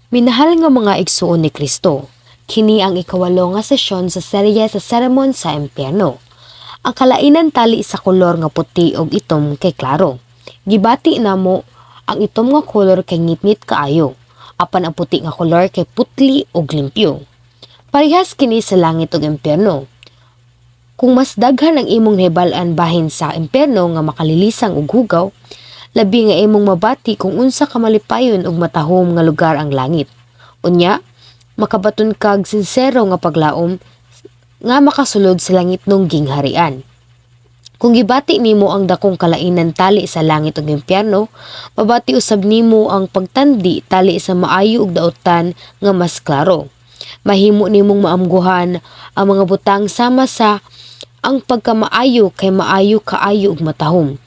Minahal nga mga igsuon ni Kristo, kini ang ikawalo nga sesyon sa serye sa Sermon sa Impyerno. Ang kalainan tali sa kolor nga puti ug itom kay klaro. Gibati namo ang itom nga kolor kay ngitngit kaayo, apan ang puti nga kolor kay putli ug limpyo. Parehas kini sa langit ug impyerno. Kung mas daghan ang imong nahibal-an bahin sa impyerno nga makalilisang ug hugaw, labi nga imong mabati kung unsa ka malipayon ug matahom nga lugar ang langit. Unya, makabaton kag sinsero nga paglaom nga makasulod sa langitnong gingharian. Kung gibati nimo ang dakong kalainan tali sa langit ug impyerno, mabati usab nimo ang pagtandi tali sa maayo ug dautan nga mas klaro. Mahimo nimong maamguhan ang mga butang sama sa ang pagkamaayo kay maayo kaayo ug matahom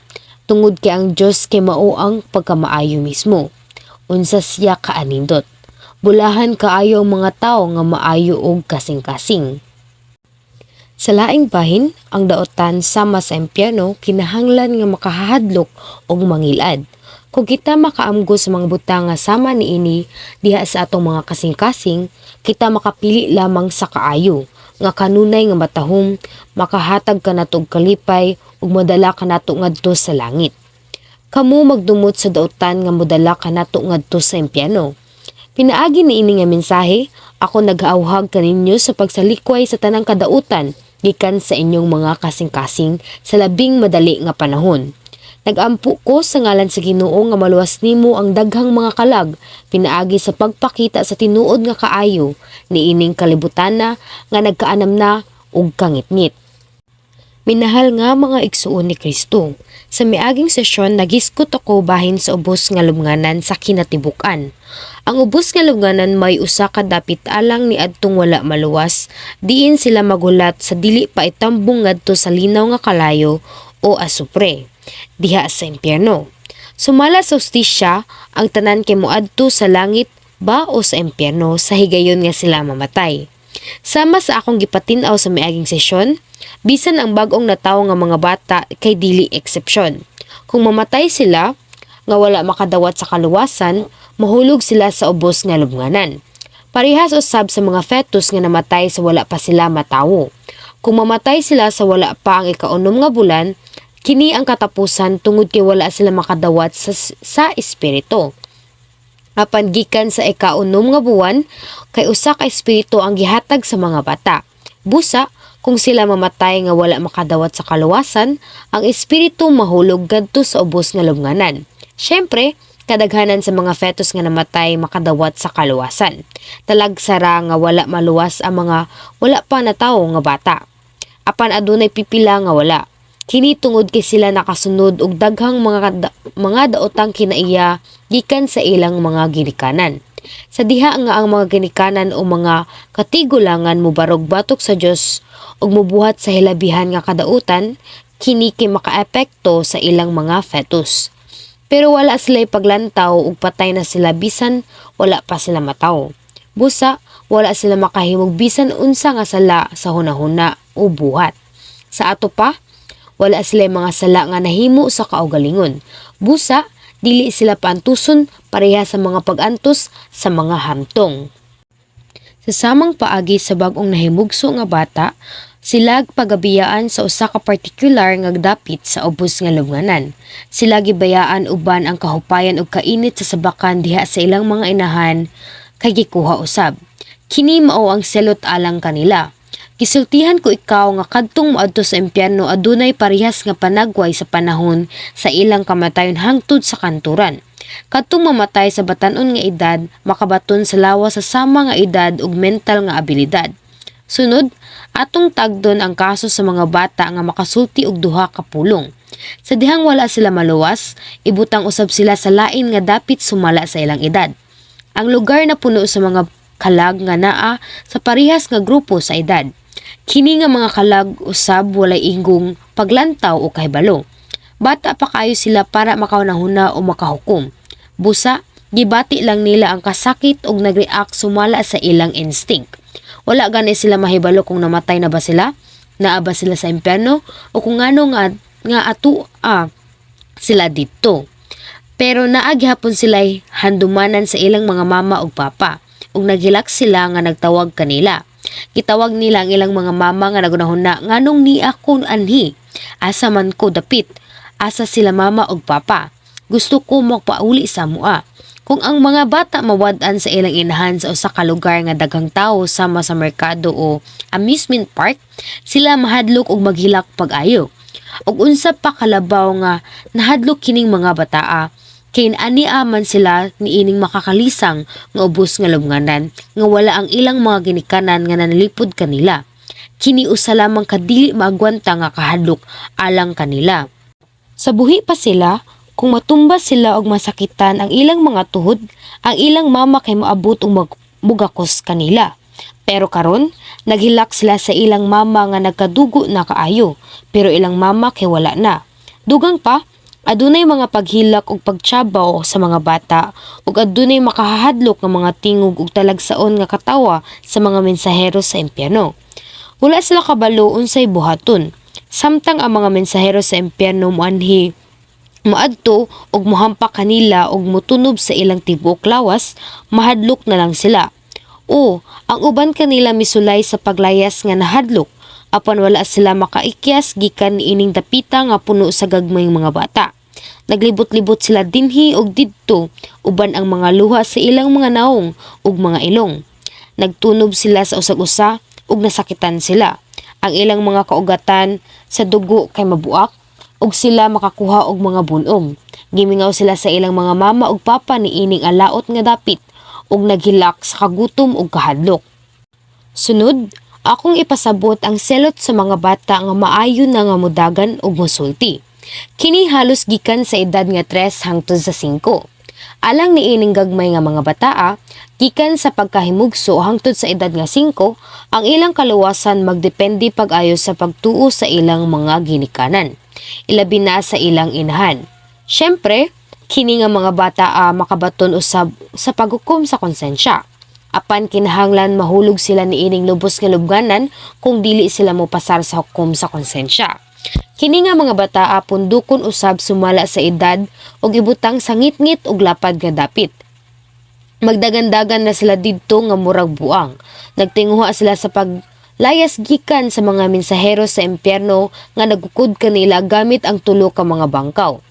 tungod kay ang Dios kay mao ang pagkamaayo mismo. Unsa siya kaanindot. Bulahan kaayo ang mga tawo nga maayo og kasing-kasing. Sa laing bahin, ang daotan sama sa impyerno kinahanglan nga makahadlok og mangilad. Kung kita makaamgo sa mga butang nga sama niini diha sa atong mga kasing-kasing, kita makapili lamang sa kaayo nga kanunay nga matahom, makahatag kanato og kalipay ug modala kanato ngadto sa langit. Kamo magdumot sa dautan nga modala kanato ngadto sa impyerno. Pinaagi niini nga mensahe, ako nag-auhag kaninyo sa pagsalikway sa tanang kadautan gikan sa inyong mga kasing-kasing sa labing madali nga panahon. Nagampo ko sa ngalan sa Ginoo nga maluwas nimo ang daghang mga kalag pinaagi sa pagpakita sa tinuod nga kaayo niining kalibutana nga nagkaanam na og kangitngit. Minahal nga mga igsuon ni Kristo, sa miaging sesyon nagiskot ako bahin sa ubos nga lubnganan sa kinatibuk-an. Ang ubos nga lubnganan may usa ka dapit alang ni adtong wala maluwas, diin sila magulat sa dili pa itambong ngadto sa linaw nga kalayo o asupre diha sa impyerno. Sumala sa hustisya, ang tanan kay moadto sa langit ba o sa impyerno sa higayon nga sila mamatay. Sama sa akong gipatin-aw sa miaging sesyon, bisan ang bag-ong natawo nga mga bata kay dili eksepsyon. Kung mamatay sila nga wala makadawat sa kaluwasan, mahulog sila sa ubos nga lubnganan. Parehas usab sa mga fetus nga namatay sa wala pa sila matawo. Kung mamatay sila sa wala pa ang ikaunom nga bulan, kini ang katapusan tungod kay wala sila makadawat sa espiritu. Apan gikan sa ikaunom nga buwan, kay usa ka espiritu ang gihatag sa mga bata. Busa, kung sila mamatay nga wala makadawat sa kaluwasan, ang espiritu mahulog gadto sa ubos nga lubnganan. Syempre, kadaghanan sa mga fetus nga namatay makadawat sa kaluwasan. Talagsara nga wala maluwas ang mga wala pa natawo nga bata. Apan adunay pipila nga wala. Kini tungod kay sila nakasunod og daghang mga daotang kinaiya gikan sa ilang mga ginikanan. Sa diha nga ang mga ginikanan o mga katigulangan mobarog batok sa Dios ug mobuhat sa hilabihan nga kadautan, kini kay makaepekto sa ilang mga fetus. Pero wala sila paglantaw ug patay na sila bisan wala pa sila matawo. Busa, wala sila makahimog bisan unsa nga sala sa hunahuna o buhat. Sa ato pa, wala sila mga sala nga nahimo sa kaugalingon. Busa, dili sila paantuson pareha sa mga pag-antos sa mga hamtong. Sa samang paagi sa bag-ong nahimugso nga bata, sila pagabiyaan sa usa ka partikular nga dapit sa ubos nga lubnganan. Sila gibayaan uban ang kahupayan ug kainit sa sabakan diha sa ilang mga inahan kay gikuha usab. Kini mao ang selot alang kanila. Gisultihan ko ikaw nga kadtong moadto sa impyerno adunay parehas nga panagway sa panahon sa ilang kamatayon hangtod sa kanturan. Kadtong mamatay sa batan-on nga edad makabaton sa lawas sa sama nga edad ug mental nga abilidad. Sunod, atong tagdon ang kaso sa mga bata nga makasulti og duha ka pulong. Sa dihang wala sila maluwas, ibutang usab sila sa lain nga dapit sumala sa ilang edad. Ang lugar na puno sa mga kalag nga naa sa parehas nga grupo sa edad. Kini nga mga kalag usab walay ingong paglantaw o kahibalo. Bata pa kayo sila para makahunahuna o makahukom. Busa, gibati lang nila ang kasakit ug nagreact sumala sa ilang instinct. Wala gani sila mahibalo kung namatay na ba sila, naa ba sila sa impyerno o kung ngano nga nga ato sila didto. Pero naa gihapon sila'y handumanan sa ilang mga mama ug papa, ug naghilak sila nga nagtawag kanila. Gitawag nila ang ilang mga mama nga nagunahuna, "Nganong nia ko anhi? Asa man ko dapit? Asa sila mama ug papa? Gusto ko magpauli sa amoa." Kung ang mga bata mawad-an sa ilang inahan sa usa ka lugar nga daghang tawo sama sa merkado o amusement park, sila mahadlok og maghilak pag-ayo. Ug unsa pa kalabaw nga nahadlok kining mga bataa kay ania man sila niining makakalisang nga ubos nga lubnganan nga wala ang ilang mga ginikanan nga nanalipod kanila. Kini usa lamang ka dili maagwanta nga kahadlok alang kanila. Sa buhi pa sila, kung matumba sila og masakitan ang ilang mga tuhod, ang ilang mama kay moabot og mugakos kanila. Pero karon, naghilak sila sa ilang mama nga nagkadugo na kaayo, pero ilang mama kay wala na. Dugang pa, adunay mga paghilak ug pagtsabaw sa mga bata ug adunay makahadlok nga mga tingog ug talagsaon nga katawa sa mga mensahero sa impyerno. Wala sila kabalo unsay buhaton. Samtang ang mga mensahero sa impyerno moanhi, moadto ug mohampak kanila ug motunob sa ilang tibuok lawas, mahadlok na lang sila. O, ang uban kanila misulay sa paglayas nga nahadlok, apan wala sila makaikyas gikan niining dapita nga puno sa gagmayng mga bata. Naglibot-libot sila dinhi ug didto uban ang mga luha sa ilang mga naong ug mga ilong. Nagtunob sila sa usag-usa ug nasakitan sila. Ang ilang mga kaugatan sa dugo kay mabuak ug sila makakuha og mga bunog. Gimingaw sila sa ilang mga mama ug papa niining alaot nga dapit ug naghilak sa kagutom ug kahadlok. Sunod, akong ipasabot ang selot sa mga bata nga maayo na nga mudagan ug musulti. Kini halos gikan sa edad nga 3 hangtod sa 5. Alang niining gagmay nga mga bataa, gikan sa pagkahimugso hangtod sa edad nga 5, ang ilang kaluwasan magdepende pag-ayo sa pagtuo sa ilang mga ginikanan, ilabi na sa ilang inahan. Syempre, kini nga mga bata makabaton usab sa paghukom sa konsensya. Apan kinahanglan mahulog sila niining lubos nga lubnganan kung dili sila mopasar sa hukom sa konsensya. Kini nga mga bataa pundukon usab sumala sa edad ug ibutang sa ngitngit ug lapad nga dapit. Magdagandagan na sila didto nga murag buang. Nagtinguha sila sa paglayas gikan sa mga mensahero sa impyerno nga nagukod kanila gamit ang tulo ka mga bangkaw.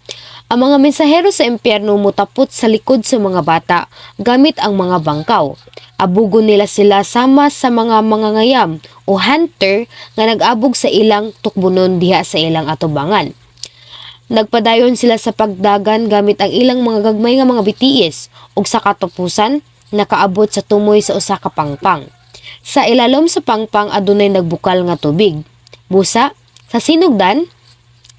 Ang mga mensahero sa impyerno mutapot sa likod sa mga bata gamit ang mga bangkaw. Abugon nila sila sama sa mga mangangayam o hunter nga nag-abog sa ilang tukbonon diha sa ilang atubangan. Nagpadayon sila sa pagdagan gamit ang ilang mga gagmay nga mga bitiis ug sa katapusan nakaabot sa tumoy sa usa ka pangpang. Sa ilalom sa pangpang adunay nagbukal nga tubig. Busa, sa sinugdan,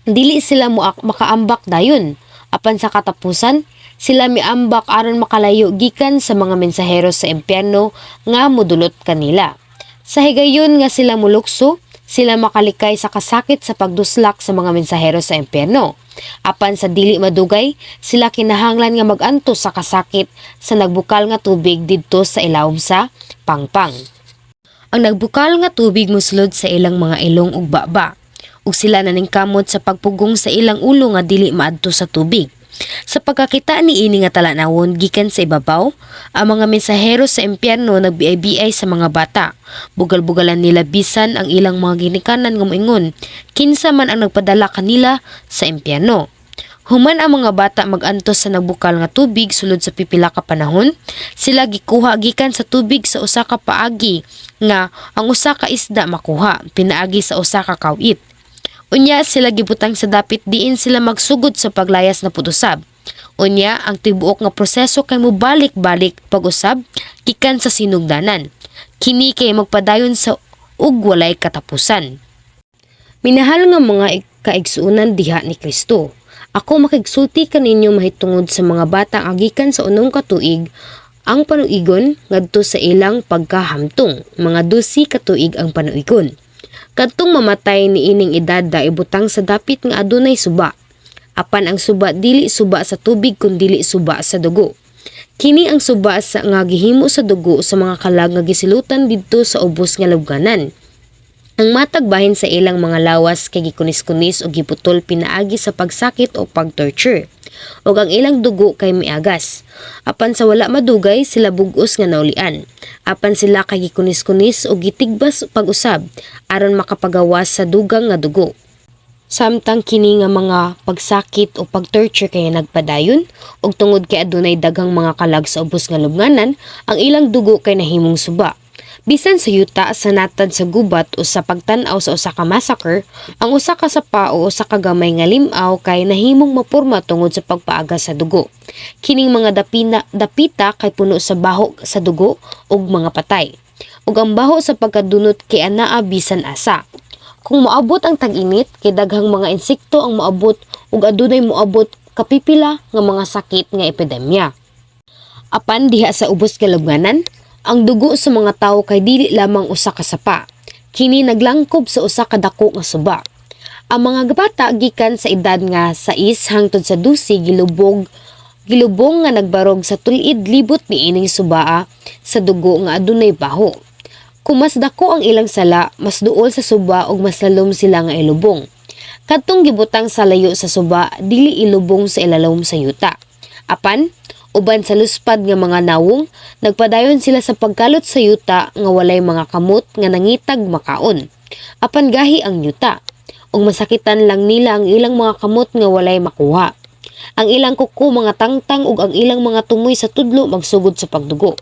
dili sila makaambak dayon. Apan sa katapusan, sila miambak aron makalayo gikan sa mga mensahero sa impyerno nga mudulot kanila. Sa higayon nga sila mulukso, sila makalikay sa kasakit sa pagduslak sa mga mensahero sa impyerno. Apan sa dili madugay, sila kinahanglan nga mag-antos sa kasakit sa nagbukal nga tubig didto sa ilawom sa pangpang. Ang nagbukal nga tubig mosulod sa ilang mga ilong ug baba, ug sila naningkamot sa pagpugong sa ilang ulo nga dili maadto sa tubig. Sa pagkakita niini nga talanawon gikan sa ibabaw, ang mga mensahero sa impyerno nagbiay-biay sa mga bata. Bugal-bugalan nila bisan ang ilang mga ginikanan nga moingon, kinsa man ang nagpadala kanila sa impyerno. Human ang mga bata mag-antos sa nagbukal nga tubig sulod sa pipila ka panahon, sila gikuha gikan sa tubig sa usa ka paagi nga ang usa ka isda makuha pinaagi sa usa ka kawit. Unya sila gibutang sa dapit diin sila magsugod sa paglayas na pud usab. Unya ang tibuok nga proseso kay mobalik-balik pag-usab gikan sa sinugdanan. Kini kay magpadayon sa ug walay katapusan. Minahal nga mga kaigsuonan diha ni Kristo, ako makigsulti kaninyo mahitungod sa mga bata nga gikan sa 6 ka tuig ang panuigon ngadto sa ilang pagkahamtong, mga 12 ka tuig ang panuigon. Kadtong mamatay niining edad da ibutang sa dapit nga adunay suba. Apan ang suba dili suba sa tubig kun dili suba sa dugo. Kini ang suba sa nga gihimo sa dugo sa mga kalag nga gisilutan didto sa ubos nga lubnganan. Ang matag bahin sa ilang mga lawas kay gikunis-kunis o giputol pinaagi sa pagsakit o pagtorture. ug ang ilang dugo kay miagas. Apan sa wala madugay, sila bug-os nga naulian. Apan sila kay gikunis-kunis ug gitigbas pag-usab aron makapagawas sa dugang nga dugo. Samtang kini nga mga pagsakit o pag-torture kay nagpadayon, ug tungod kay adunay daghang mga kalag sa ubos nga lubnganan, ang ilang dugo kay nahimong suba. Bisan sa yuta, sa natad sa gubat o sa pagtan-aw sa usa ka massacre, ang usa ka sapa o usa ka gamay nga lim-aw kay nahimong mapurma tungod sa pagpaagas sa dugo. Kining mga dapita kay puno sa baho sa dugo ug mga patay. Ug ang baho sa pagkadunot kay anaa bisan asa. Kung moabot ang tag-init, kay daghang mga insekto ang moabot ug adunay moabot kapipila nga mga sakit nga epidemya. Apan diha sa ubos nga lubnganan, ang dugo sa mga tawo kay dili lamang usa ka sapa. Kini naglangkob sa usa ka dako nga suba. Ang mga bata gikan sa edad nga 6 hangtod sa 12 gilubong nga nagbarog sa tul-id libot niining subaa sa dugo nga adunay baho. Kung mas dako ang ilang sala, mas duol sa suba ug mas lalom sila nga ilubong. Kadtong gibutang sa layo sa suba, dili ilubong sa ilalom sa yuta. Apan, uban sa luspad nga mga nawong, nagpadayon sila sa pagkalot sa yuta nga walay mga kamot nga nangitag makaon. Apan gahi ang yuta, ug masakitan lang nila ang ilang mga kamot nga walay makuha. Ang ilang kuko mga tangtang ug ang ilang mga tumoy sa tudlo magsugod sa pagdugo.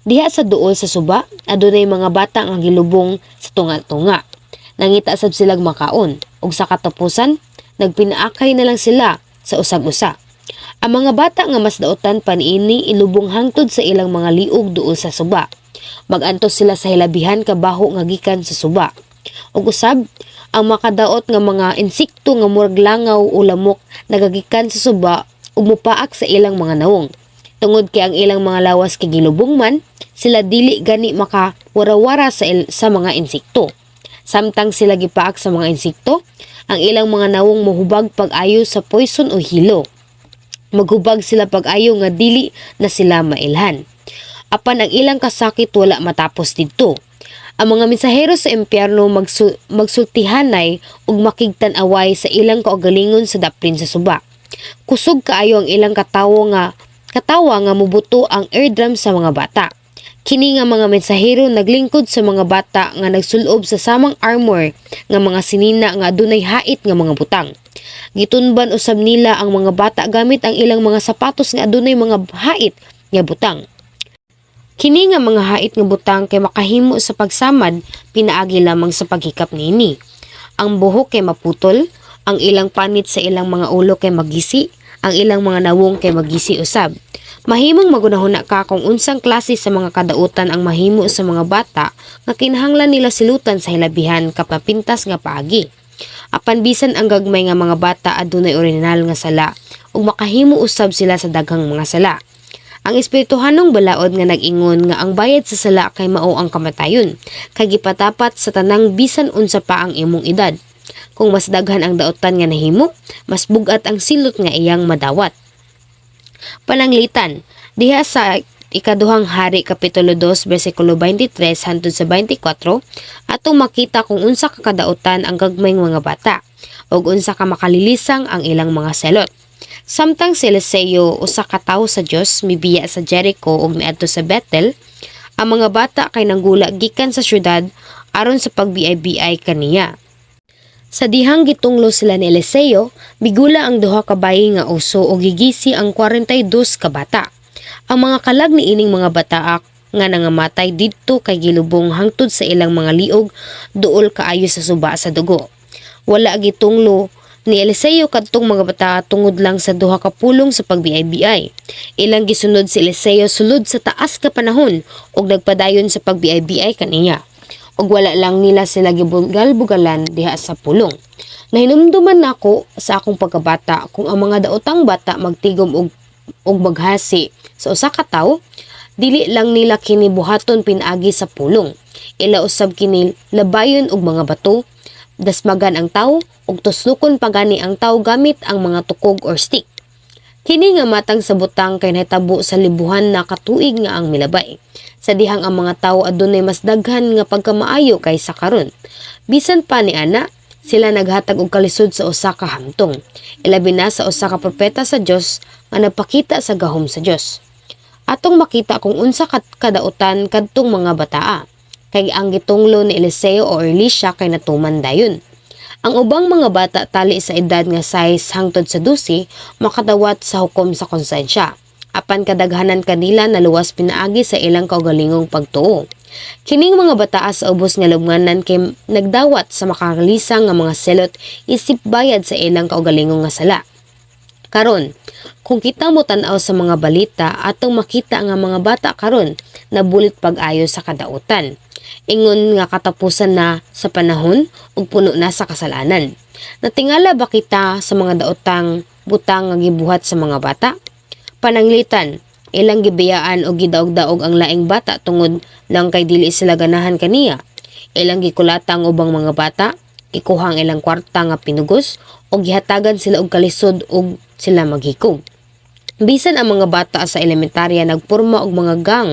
Diha sa duol sa suba, adunay mga bata nga gilubong sa tunga-tunga. Nangita sab silag makaon, ug sa katapusan, nagpinaakay na lang sila sa usag-usa. Ang mga bata nga mas dautan pa niini ilubong hangtod sa ilang mga liog duol sa suba. Magantos sila sa hilabihan ka baho nga gikan sa suba. Ug usab, ang makadaot nga mga insekto nga murag langaw o lamok nagagikan sa suba ug mopaak sa ilang mga nawong. Tungod kay ang ilang mga lawas kay gilubong man, sila dili gani maka warawara sa mga insekto. Samtang sila gipaak sa mga insekto, ang ilang mga nawong mohubag pag-ayo sa poison o hilo. Maghubag sila pag-ayo nga dili na sila mailhan. Apan ang ilang kasakit wala matapos didto. Ang mga mensahero sa impyerno magsultihanay ug makigtan-away sa ilang kaugalingon sa daplin sa suba. Kusog kaayo ang ilang katawa nga mubuto ang eardrum sa mga bata. Kini nga mga mensahero naglingkod sa mga bata nga nagsulob sa samang armor nga mga sinina nga adunay hait nga mga butang. Gitunban usab nila ang mga bata gamit ang ilang mga sapatos nga adunay mga hait nga butang. Kini nga mga hait nga butang kay makahimo sa pagsamad pinaagi lamang sa paghikap niini. Ang buhok kay maputol, ang ilang panit sa ilang mga ulo kay magisi, ang ilang mga nawong kay magisi usab. Mahimong magunahuna ka kung unsang klase sa mga kadautan ang mahimo sa mga bata nga kinahanglan nila silutan sa hilabihan kapapintas nga paagi. Apan bisan ang gagmay nga mga bata, adunay orihinal nga sala ug makahimo usab sila sa daghang mga sala. Ang espirituhanong balaod nga nag-ingon nga ang bayad sa sala kay mao ang kamatayon, kay gipatapat sa tanang bisan unsa pa ang imong edad. Kung mas daghan ang daotan nga nahimo, mas bugat ang silot nga iyang madawat. Pananglitan, diha sa Ikaduhang Hari kapitulo 2 bersikulo 23 hangtod sa 24, atong makita kung unsa ka kadautan ang gagmayng mga bata ug unsa ka makalilisang ang ilang mga selot. Samtang si Eliseo, usa ka tawo sa Dios, mibiya sa Jericho ug miadto sa Bethel, ang mga bata kay nanggula gikan sa syudad aron sa pagbiay-biay kaniya. Sa dihang gitunglo sila ni Eliseo, migula ang duha ka bayi nga uso ug gigisi ang 42 ka bata. Ang mga kalag niining mga bataa nga nangamatay didto kay gilubong hangtod sa ilang mga liog duol kaayo sa suba sa dugo. Wala gitunglo ni Eliseo kadtong mga bata tungod lang sa duha ka pulong sa pagbiay-biay. Ilang gisunod si Eliseo sulod sa taas ka panahon ug nagpadayon sa pagbiay-biay kaniya. Ug wala lang nila sila gibugal-bugalan diha sa pulong. Nahinumduman nako sa akong pagkabata kung ang mga daotang bata magtigom og maghasi sa usa ka tawo, dili lang nila kini buhaton pinaagi sa pulong. Ila usab kini labayon og mga bato, dasmagan ang tawo ug tuslokon pa gani ang tawo gamit ang mga tukog or stick. Kini nga matang sa butang kay nahitabo sa libuhan na katuig nga ang milabay. Sa dihang ang mga tawo adunay mas daghan nga pagkamaayo kaysa karon. Bisan pa ni ana, Sila naghatag og kalisod sa usa ka hamtong, ilabi na sa usa ka propeta sa Dios nga nagpakita sa gahom sa Dios. Atong makita kung unsa ka kadautan kadtong mga bataa. Kay ang gitunglo ni Eliseo o Elisha kay natuman dayon. Ang ubang mga bata tali sa edad nga 6 hangtod sa 12 makadawat sa hukom sa konsensya. Apan kadaghanan kanila naluwas pinaagi sa ilang kaugalingong pagtuo. Kining mga bataa sa ubos nga lubnganan kay nagdawat sa makakalisang nga mga selot isip bayad sa ilang kaugalingong nga sala. Karon, kung kita mo tan-aw sa mga balita, atong makita nga mga bata karon nabulit pag-ayo sa kadautan. Ingon nga katapusan na sa panahon ug puno na sa kasalanan. Natingala ba kita sa mga daotang butang nga gibuhat sa mga bata? Pananglitan, ilang gibiyaan o gidaog-daog ang laing bata tungod lang kay dili sila ganahan kaniya. Ilang gikulata ang ubang mga bata, gikuha ang ilang kwarta nga pinugos o gihatagan sila og kalisod og sila maghikog. Bisan ang mga bata sa elementarya nagporma og mga gang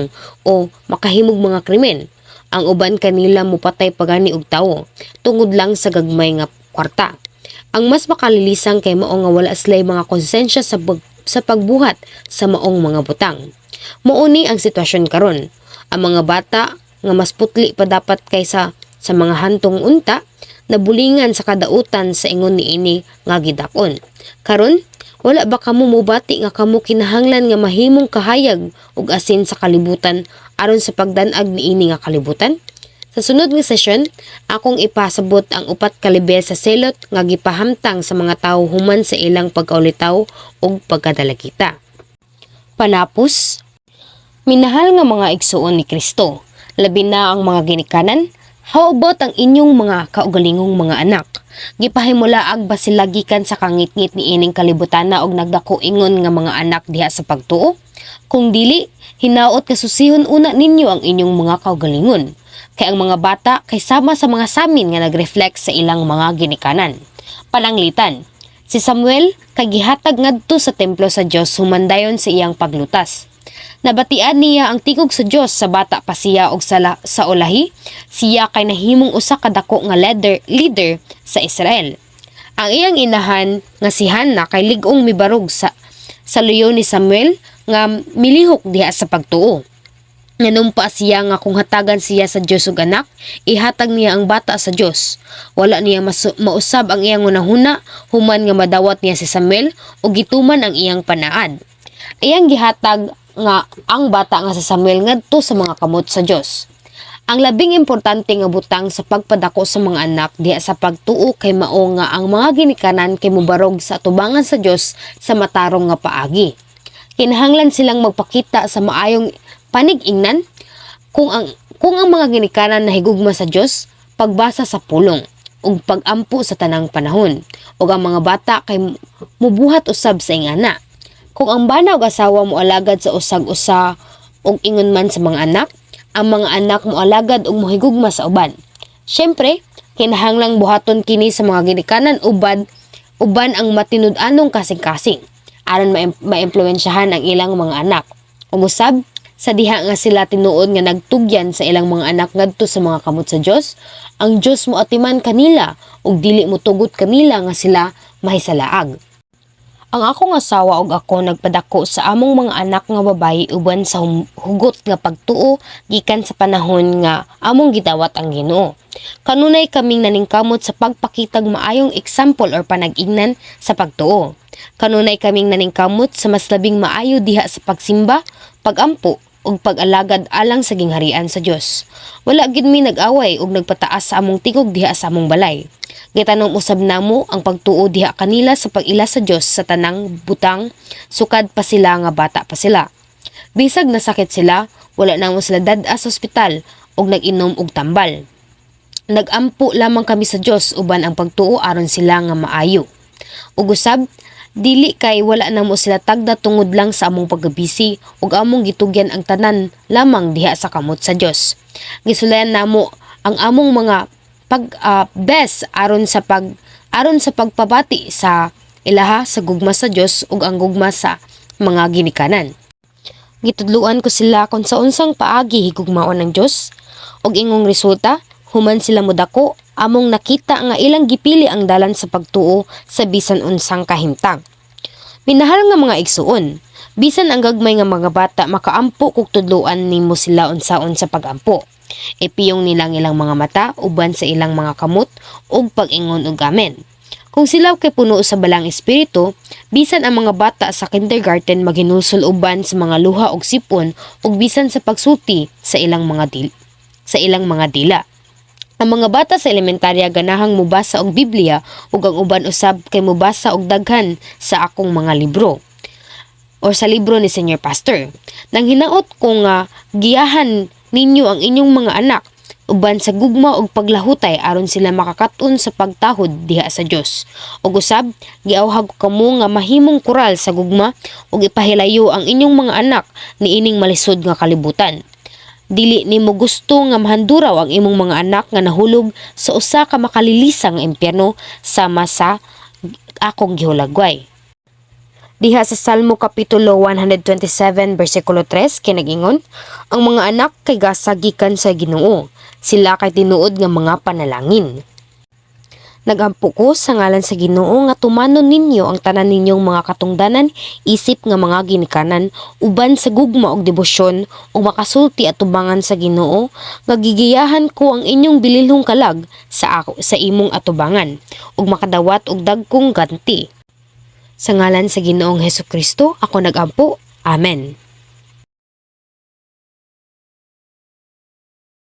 o makahimog mga krimen. Ang uban kanila mupatay pagani og tawo tungod lang sa gagmay nga kwarta. Ang mas makalilisang kay mao nga wala sila'y mga konsensya sa pagbuhat sa maong mga butang. Mao ni ang sitwasyon karon. Ang mga bata nga mas putli pa dapat kaysa sa mga hantong unta, nabulingan sa kadautan sa ingon niini nga gidak-on. Karon, wala ba kamo mubati nga kamo kinahanglan nga mahimong kahayag ug asin sa kalibutan aron sa pagdanag niini nga kalibutan? Sa sunod nga sesyon, akong ipasabot ang upat ka lebel sa selot nga gipahamtang sa mga tawo human sa ilang pagkaulitaw ug pagkadalagita. Panapos, minahal nga mga igsuon ni Kristo, labi na ang mga ginikanan, how about ang inyong mga kaugalingong mga anak? Gipahimulaag ba sila gikan sa kangitngit ni ining kalibutana og nagdako ingon nga mga anak diha sa pagtuo? Kung dili, hinaot nga susihon una ninyo ang inyong mga kaugalingon. Kay ang mga bata kay sama sa mga samin nga nagreflect sa ilang mga ginikanan. Pananglitan, si Samuel kay gihatag ngadto sa templo sa Dios human dayon sa iyang paglutas. Nabatian niya ang tingog sa Dios sa bata pa siya og sa ulahi, siya kay nahimong usa ka dako nga leader sa Israel. Ang iyang inahan nga si Hannah kay lig-ong mibarog sa luyo ni Samuel nga milihok diha sa pagtuo. Nanumpa siya nga kung hatagan siya sa Dios og anak, ihatag niya ang bata sa Dios. Wala niya mausab ang iyang hunahuna human nga madawat niya si Samuel ug gituman ang iyang panaad. Iyang gihatag nga ang bata nga si Samuel ngadto sa mga kamot sa Dios. Ang labing importante nga butang sa pagpadako sa mga anak diha sa pagtuo kay mao nga ang mga ginikanan kay mobarog sa atubangan sa Dios sa matarong nga paagi. Kinahanglan silang magpakita sa maayong panig-ingnan kung ang mga ginikanan nahigugma sa Dios, pagbasa sa pulong ug pagampo sa tanang panahon, ug ang mga bata kay mubuhat usab sa ingana. Kung ang bana ug asawa moalagad sa usag usa ug ingon man sa mga anak, ang mga anak moalagad ug mohigugma sa uban. Syempre, kinahanglang buhaton kini sa mga ginikanan uban ang matinud-anong kasing-kasing aron maimpluwensyahan ang ilang mga anak. Ug usab sa diha nga sila tinuod nga nagtugyan sa ilang mga anak ngadto sa mga kamot sa Dios, ang Dios moatiman kanila ug dili motugot kanila nga sila mahisalaag. Ang akong asawa ug ako nagpadako sa among mga anak nga babayi uban sa hugot nga pagtuo gikan sa panahon nga among gidawat ang Ginoo. Kanunay kaming naningkamot sa pagpakitag maayong example or panag-ingnan sa pagtuo. Kanunay kaming naningkamot sa mas labing maayo diha sa pagsimba, pagampo ug pag-alagad alang sa gingharian sa Dios. Wala gid mi nag-away ug nagpataas sa among tingog diha sa among balay. Gitanom usab namo ang pagtuo diha kanila sa pag-ila sa Dios sa tanang butang, sukad pa sila nga bata pa sila. Bisag nasakit sila, wala namo sila dad-a sa ospital ug nag-inom og tambal. Nagampo lamang kami sa Dios uban ang pagtuo aron sila nga maayo. Ug usab, dili kay wala namo sila tagda tungod lang sa among pagkabisi ug among gitugyan ang tanan lamang diha sa kamot sa Dios. Gisulayan namo ang among mga pag best aron sa pagpabati sa ilaha sa gugma sa Dios ug ang gugma sa mga ginikanan. Gitudluan ko sila kung sa unsang paagi higugmaon ang Dios ug ingong resulta, Human sila modako, among nakita nga ilang gipili ang dalan sa pagtuo sa bisan unsang kahimtang. Minahal nga mga igsuon, bisan ang gagmay nga mga bata makaampo kung tudluan nimo sila unsaon sa pagampo. Ipiyong nila ang ilang mga mata uban sa ilang mga kamot ug pag-ingon og amen. Kung sila kay puno sa Balaang Espiritu, bisan ang mga bata sa kindergarten maghinulsol uban sa mga luha ug sipon ug bisan sa pagsulti sa ilang mga dila. Ang mga bata sa elementarya ganahang mubasa og Biblia ug ang uban usab kay mubasa og daghan sa akong mga libro or sa libro ni Senior Pastor. Nang hinaot ko nga giyahan ninyo ang inyong mga anak uban sa gugma ug paglahutay aron sila makakaton sa pagtahod diha sa Dios. Ug usab giawhag ko kamo nga mahimong koral sa gugma ug ipahilayo ang inyong mga anak niining malisod nga kalibutan. Dili nimo gusto nga mahanduraw ang imong mga anak nga nahulog sa usa ka makalilisang nga impyerno sama sa akong gihulagway. Diha sa Salmo kapitulo 127 bersikulo 3 kay nag-ingon, "Ang mga anak kay gasa gikan sa Ginoo, sila kay tinuod nga mga panalangin." Nagampo ko sa ngalan sa Ginoo nga tumanon ninyo ang tanan ninyong mga katungdanan isip nga mga ginikanan uban sa gugma ug debosyon ug makasulti atubangan sa Ginoo nga gigiyahan ko ang inyong bililhong kalag sa ako, sa imong atubangan, ug makadawat og dagkong ganti. Sa ngalan sa Ginoong Hesus Kristo ako nagampo. Amen.